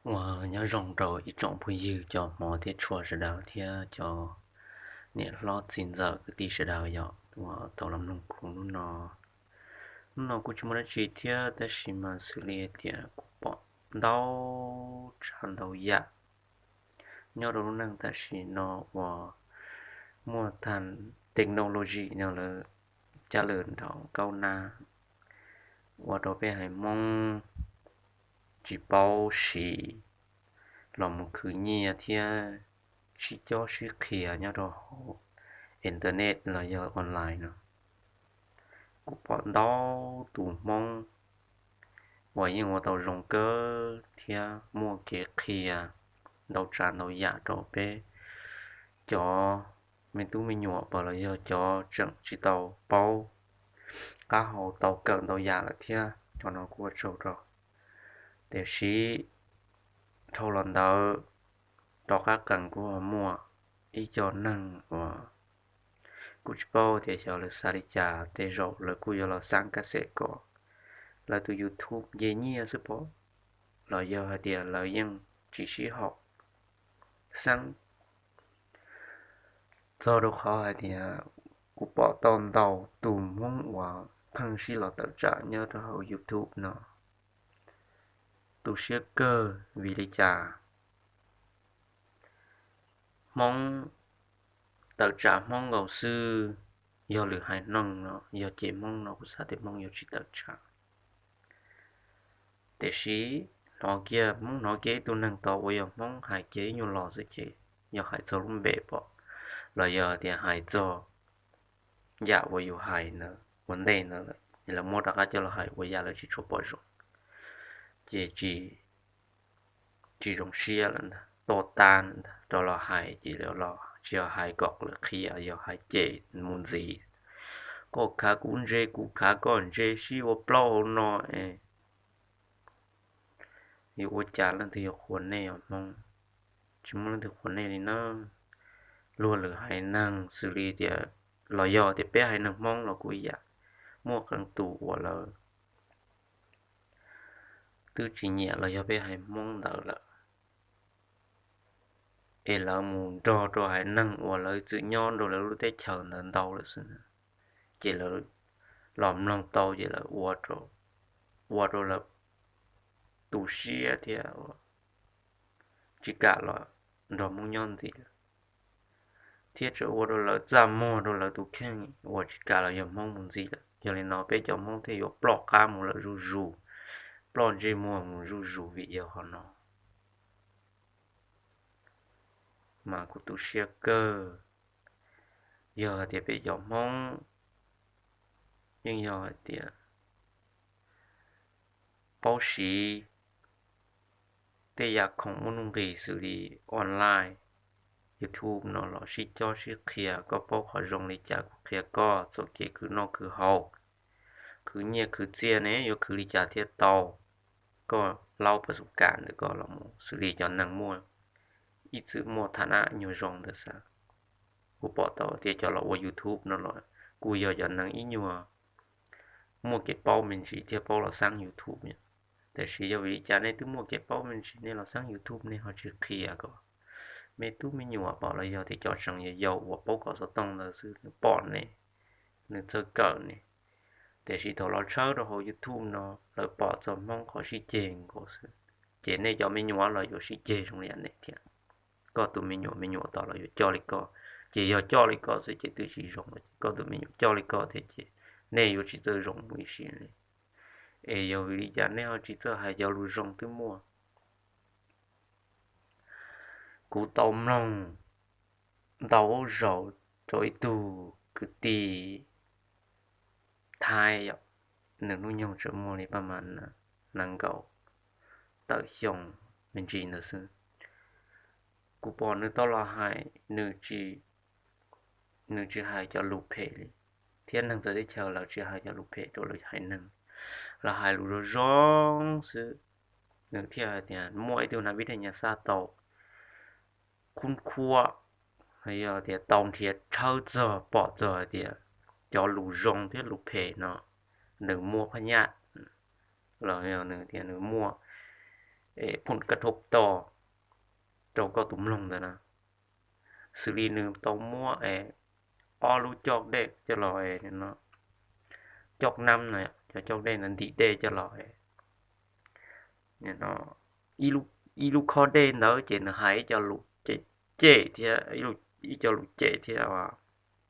Ua nyob zoo rau ib tsoom phooj ywg cov hmov thiab tshua sawv daws thiab cov niam hlob txiv ntxawm kwv tij sawv daws yog uas tau los mloog kuv hnub no. Hnub no kuj tsis muaj dab tsi thiab tab sis mas xws li tias kuv pom ntau tsav ntau yam nyob rau lub neej tam sim no uas muaj tag technology no lawv caj lwm nrov kaub nab ua rau peb haiv Hmoob tsis paub siv los mus khwv nyiaj thiab sib cob sib qhia nyob rau hauv internet los yog online no. Kuv pom ntau tus Hmoob uas yeej ua tau zoo kawg thiab muaj kev qhia ntau tsav ntau yam rau peb cov me tub me nyuam pam los yog cov tseem tsis tau paub qab hau tau kawm ntau yam lawm thiab, cov no kuj ua tsaug rau. Tiam sis dhau los ntawd rov qab qees kuj muaj ib co neeg uas kuj tsis paub tias xyov lawv xav li cas, tej zaum lawv kuj yuav los xaab kab xem kom lawv tus YouTube nce nyiaj xwb pom, los yog hais tias lawv yeej tsis sib haum xaab. Txog rau qhov hais tias kuv pom tau ntau tus Hmoob uas pheej sib los tawm tsam nyob rau hauv YouTube no, tu siab kawg. Vim li cas Hmoob tawm tsam Hmoob nkaus xwb? Yog lwm haiv neeg no yog cem Hmoob no kuv xav tias Hmoob yuav tsis tawm tsam. Tiam sis hnov kiag, Hmoob hnov kiag ib tug neeg tod uas yog Hmoob hais kiag ib nyuag lo xwb ces yog hais txog lub npe pom los yog tias hais txog yam uas yus hais ntawd ua ntej ntawd lawm es lawv muab rov qab coj los hais ua yam lawv tsis tshua pom zoo, ces tsis tsis zoo siab lawm ntag, tuaj tab ntag rov los hais ces lawv los tsis yog hais kom lawv qhia, yog hais cem mus ntxiv. Koj khav kuv ntse, kuv khav koj ntse, sib ua plaub hauv no es yuav ua cas leej twg yuav qhuas nej os Hmoob? Tsis muaj leej twg qhuas nej li na. Luag lwm haiv neeg xws li tias, los yog tias peb haiv neeg Hmoob los kuj ib yam, muaj qee tus uas lawv twb tsis nyiam los yog peb haiv Hmoob ntawd lawm, es lawv mus nrog rau haiv neeg uas lawv txwm nyob rau lawv lub teb chaws ntawd ntau lawm xwb, ces lawv los mloog tau ces lawv ua rau, ua rau lawv tu siab thiab tsis kam los nrog Hmoob nyob ntxiv lawm, thiab tseem ua rau lawv txaj muag rau lawv tus kheej uas tsis kam los yog Hmoob mus ntxiv lawm. Yog li no peb cov Hmoob thiaj yuav ploj qab mus lawm zuj zus, ploj ntsej muag mus zuj zus vim yog qhov no. Mas kuv tu siab kawg. Yog hais tias peb cov Hmoob yeej yog hais tias paub siv tej yam khoom muaj nuj nqis xws li online, YouTube no los sib cob sib qhia, koj paub qhov zoo li cas kuv qhia koj txoj kev khwv noj khwv haus, khwv nyiaj khwv txiaj ne yuav khwv li cas thiaj tau. Koj laub pas xus kam ntawm koj los mus xws li cov neeg muaj, ib txwm muaj tha nab nyuag zoo ntawd xav. Kuv pom tau tias cov los ua YouTube no los kuj yog cov neeg ib nyuag muaj kev paub me ntsis thiaj paub los xaab YouTube. Tiam sis yog vim li cas nej twb muaj kev paub me ntsis nej los xaab YouTube nej ho tsis qhia kom me tub me nyuam pom los yog tias cov tseem yau yau uas paub kom xov tooj ntawd xwb nws pom ne, nws txawj kawm ne. Tiam sis thaum los tshawb rau hauv YouTube no lawv pom txog Hmoob qhov sib ceg nkaus xwb, ces nej cov me nyuam los yuav sib ceg zoo li yam nej thiab. Koj tus me nyuam me nyuam tom los yuav coj li koj, ces yog coj li koj xwb ces twb tsis zoo lawm, ces koj tus me nyuam coj li koj thiab ces nej yuav tsis txawj zoo mus ib sim li. Es yog vim li cas nej ho tsis txawj hais cov lus zoo twb muaj? Kuv tau mloog ntau zaus rau ib tug kwv tij Thaib, nws hnub nyoog tseem muaj li paj mas nees nkaum tawm xyoo me ntsis ntawd xwb. Kuv pom nws tau los hais, nws tsis, nws tsis hais cov lus phem li, thiab neeg txawv teb chaws lawv tsis hais cov lus phem rau lawv haiv neeg, lawv hais lus zoo zoo xwb. Nws thiaj hais tias muaj ib tug nav vib thaj nyas xaj tau khub khuab, yog tias tau nrhiav tshawb txog pom txog hais tias cov lus zoo thiab lus phem no nws muaj phaj nyaj, los yog nws tias nws muaj phum kaj thub to rau koj tus mloog ntawd na. Xws li nws tau muab ob lub coj dej coj los, coj nab no, cov coj dej ntawd ntim dej coj los, ib lub khob dej ntawd ces nws hais ib co lus cem cem thiab, ib co lus cem thiab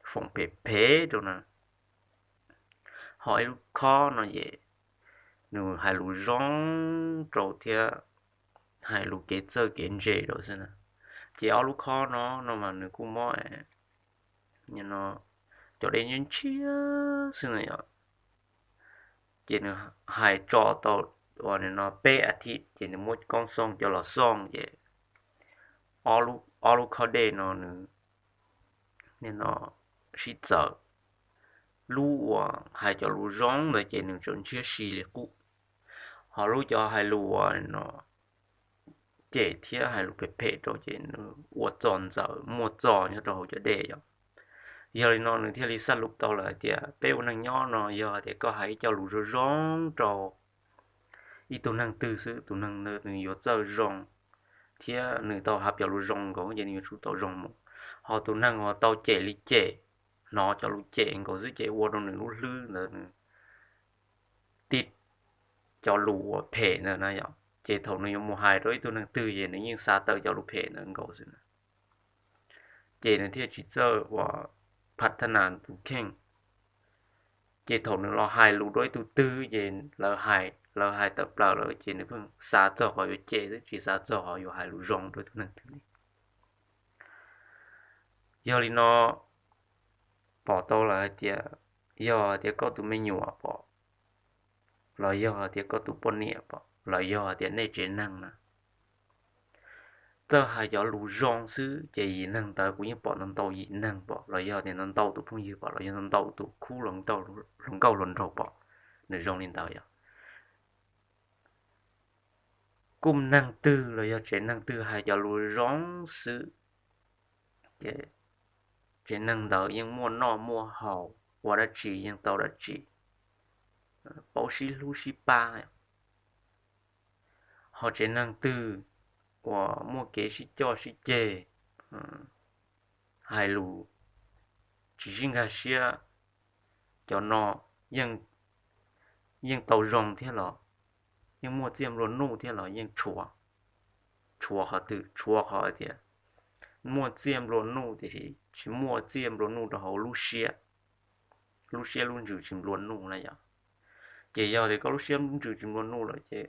foom phem phem rau na. Ho ib lub khob no ces nws hais lus zoo rau thiab hais lus kev txawj kev ntse rau xwb na. Ces ob lub khob no no mas nws kuj muab cov dej ntshiab ntshiab xwb na yom. Ces nws hais tso tau uas no peb a thiv ces nws muab koob xooj coj los xooj ces ob lub khob dej no nws no sib txawv. Lub uas hais cov lus zoo ntawd ces nws tseem ntshiab si li qub, ho lub cov hais lus uas no cem thiab hais lus phem phem rau ces nws ua txog ntxaws muaj txog nyob rau hauv cov dej yom. Yog li no nws thiaj li xab lus tau lawm hais tias peb ua neeg nyob no yog hais tias koj hais ib co lus zoo zoo rau ib tug neeg twg xwb, tus neeg ntawd nws yuav txawj zoo thiab nws tau hais cov lus zoo nkaus ces nws yuav tsum tau zoo mus. Ho tus neeg uas tau cem li cem, hnov cov lus cem nkaus xwb ces ua rau nws lub hlwb ntawd nws tib cov lus uas phem ntawd na yom, ces thaum nws yuav mus hais rau ib tug neeg twg ces nws yeej xav tawm cov lus phem ntawd nkaus xwb na. Ces nws thiaj tsis txawj uas phav thab nas tus kheej. Ces thaum nws los hais lus rau ib tug twg ces lawv hais, lawv hais tawm plaws lawm ces nws pheej xav txog qhov yuav cem xwb, tsis xav txog qhov yuav hais lus zoo rau ib tug neeg twg li. Yog li no pom tau lawm hais tias, yog hais tias koj tus me nyuam pom, los yog hais tias koj tus poj niam pom, los yog hais tias nej tsev neeg na, txawj hais cov lus zoo xwb ces yim neeg ntawd kuv yeej pom ntau ntau yim neeg pom, los yog tias ntau ntau tus phooj ywg pom, los yog ntau ntau tus khub hluas nkauj hluas nraug pom, nws zoo li ntawd yom. Kuj neeg twg los yog tsev neeg twg hais cov lus zoo xwb ces tsev neeg ntawd yeej muaj noj muaj haus, ua dab tsi yeej tau dab tsi, paub sib hlub sib pab. Ho tsev neeg twg uas muaj kev sib coj sib ceg, hais lus tsis sib nkag siab, cov no yeej tau zoo thiab los yeej muaj txiaj nplua nuj thiab los yeej tshuav. Tshuav qhov twg? Tshuav qhov hais tias muaj txiaj nplua nuj tiam sis tsis muaj txiaj nplua nuj rau hauv lub siab, lub siab lub ntsws tsis nplua nuj na yom. Ces yog tias koj lub siab lub ntsws tsis nplua nuj lawm ces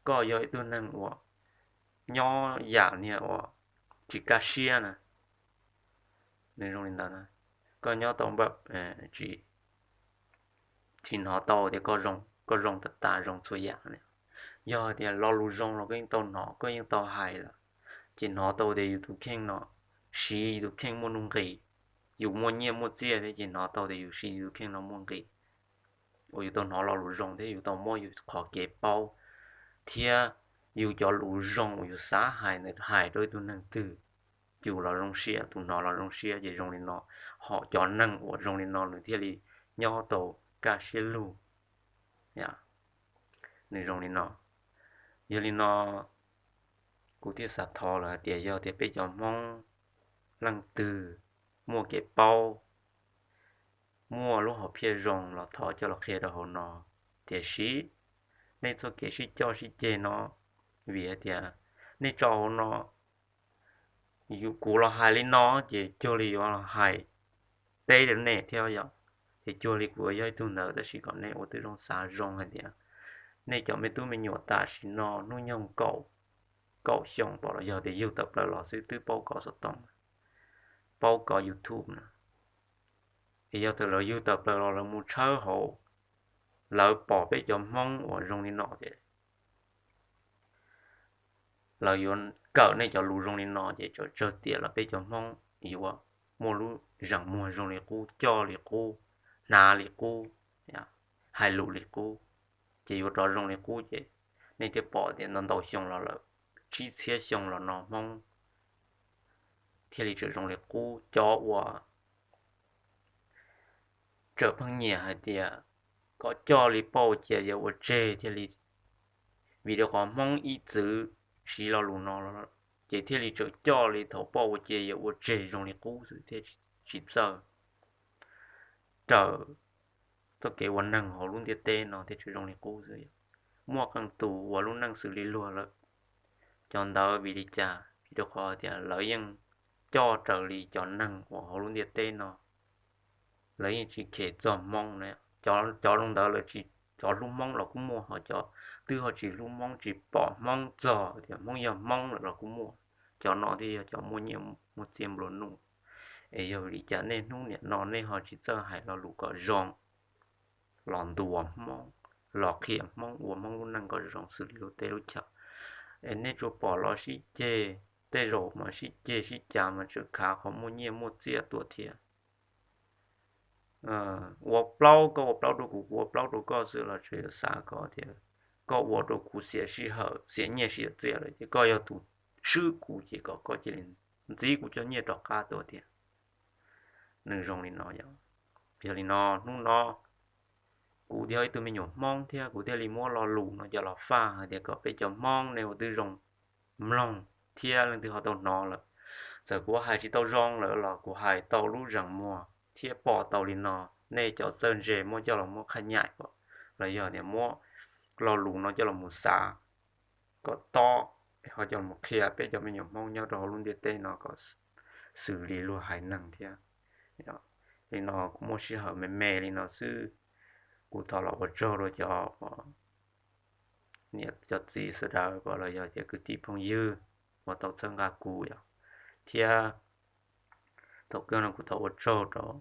koj yog ib tug neeg uas nyob yam niag uas tsis kaj siab na. Nws zoo li ntawd na, koj nyob tau npaj tsis, tsis hnov tau tias koj zoo tas tas zoo txhua yam li. Yog tias lo lus zoo los koj yeej tau hnov, koj yeej tau hais lawm, ces hnov tau tias yus tus kheej no siv yus tus kheej muaj nuj nqis, yus muaj nyiaj muaj txiaj thiab ces hnov tau tias yus siv yus tus kheej no muaj nqis, uas yus tau hnov lo lus zoo thiab yus tau muab yus qhov kev paub thiab yus cov lus zoo uas yus xav hais ntawd hais rau ib tug neeg twg, yus los zoo siab, tus hnov los zoo siab. Ces zoo li no, ho cov neeg uas zoo li no nws thiaj li nyob tau kaj siab lug. Nws zoo li no. Yog li no kuv thiaj xav thov lawm hais tias yog tias peb cov Hmoob leej twg muaj kev paub, muaj lub hom phiaj zoo los thov coj los qhia rau hauv no. Tiam sis nej txoj kev sib coj sib ceg no, vim hais tias nej tso hauv no, yus kuv los hais li no ces cuag li yuav los hais teb rau nej thiab yom. Ces cuag li kuv yog ib tug ntawd tab sis kom nej ua tib zoo xav zoo hais tias nej cov me tub me nyuam tam sim no hnub nyoog kaum, kaum xyoo pom los yog tias yug tawm plaws los xwb twb paub kov xov tooj, paub kov YouTube na. Es yog tias lawv yug tawm plaws los lawv mus tshawb hauv, lawv pom peb cov Hmoob uas zoo li no ces lawv yuav kawm nej cov lus zoo li no ces tsawg tiam los peb cov Hmoob yuav muaj lub zeem muag zoo li qub, coj li qub, hnav li qub, hais lus li qub, ces yuav rov zoo li qub. Ces nej thiaj pom tias ntau ntau xyoo los lawm, tsib txhiab xyoo los no Hmoob thiaj li tseem zoo li qub. Cov uas tseem pheej nyiam hais tias kom coj li pauj cia yuav ua tseg thiaj li vim rau qhov Hmoob ib txwm siv lo lus no, ces thiaj li tseem coj li thaum poj ua cia yog ua tseg zoo li qub xwb thiab tsis txawj raws txoj kev ua neeg hauv lub ntiaj teb no thiab tseem zoo li qub xwb. Muaj qee tus uas lub neej xws li luag lawm, cov ntawd vim li cas? Vim rau qhov tias lawv yeej coj raws li cov neeg uas hauv lub ntiaj teb no, lawv yeej tsis khem txog Hmoob na. Cov zoo ntawd lawv tsis, cov hlub Hmoob los kuj muaj, ho cov twb ho tsis hlub Hmoob, tsis pom Hmoob txog tias Hmoob yog Hmoob lawm los kuj muaj. Cov no thiaj yog cov muaj nyiaj muaj txiaj nplua nuj. Es yog vim li cas nej hnub niam no nej ho tsis txawj hais lo lus kom zoo, los ntuas Hmoob, los qhia Hmoob, ua Hmoob lub neej kom zoo xws li lub teb lub chaw? Es nej tsuas pom los sib ceg, tej zaum mas sib ceg sib cav mas tseem khav qhov muaj nyiaj muaj txiaj tuaj thiab. Ua plaub, koj ua plaub rau kuv, kuv ua plaub rau koj xwb los tseem yuav xav kom tias koj ua rau kuv xiam sij hawm, xiam nyiaj xiam txiaj lawm ces koj yog tus swb kuv ces kom koj cia li ntxiv kuv cov nyiaj rov qab tuaj tiag. Nws zoo li no yog. Yog li no hnub no kuv yog ib tug me nyuam Hmoob thiab kuv thiaj li muab lo lus no coj los faj hais tias kom peb cov Hmoob nej ua tib zoo mloog thiab leej twg ho tau hnov lawm, txawm kuv hais tsis tau zoo lawm los kuv hais tau lub zeem muag thiab pom tau li no, nej cov txawj ntse muab coj los muab qhab nyaim kom, los yog tias muab lo lus no coj los mus xav kom tob, ho coj los qhia peb cov me nyuam Hmoob nyob rau hauv lub ntiaj teb no kom xws li luag haiv neeg thiab. Li no kuv muaj sij hawm me me li no xwb, kuv thov los ua tsaug rau cov niam cov txiv sawv daws los yog cov kwv tij phooj ywg uas tau txhawb nqa kuv yom, thiab thaum kawg no kuv thov ua tsaug rau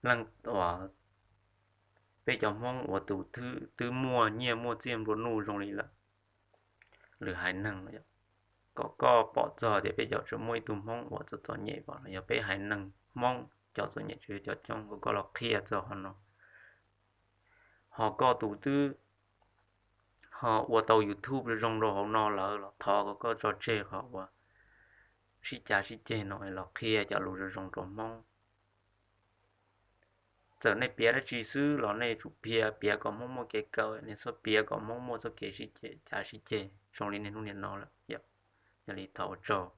leej uas peb cov Hmoob uas tus twb muaj nyiaj muaj txiaj nplua nuj zoo li lawm, lwm haiv neeg, kom koj pom txog tias peb cov tseem muaj ib tug Hmoob uas txom txom nyem los yog peb haiv neeg Hmoob cov txom nyem tseem yog cov coob, kom koj los qhia txog qhov no. Ho koj tus twb ho ua tau YouTube zoo rau hauv no lawm los thov kom koj tso tseg qhov uas sib cav sib ceg no los qhia cov lus zoo zoo rau Hmoob. Txawm nej piav dab tsi xwb los nej tsum piav, piav kom Hmoob muaj kev kawm, nej txhob piav kom Hmoob muaj txoj kev sib cav sib ceg zoo li niaj hnub niaj no lawm. Yog li thov ua tsaug.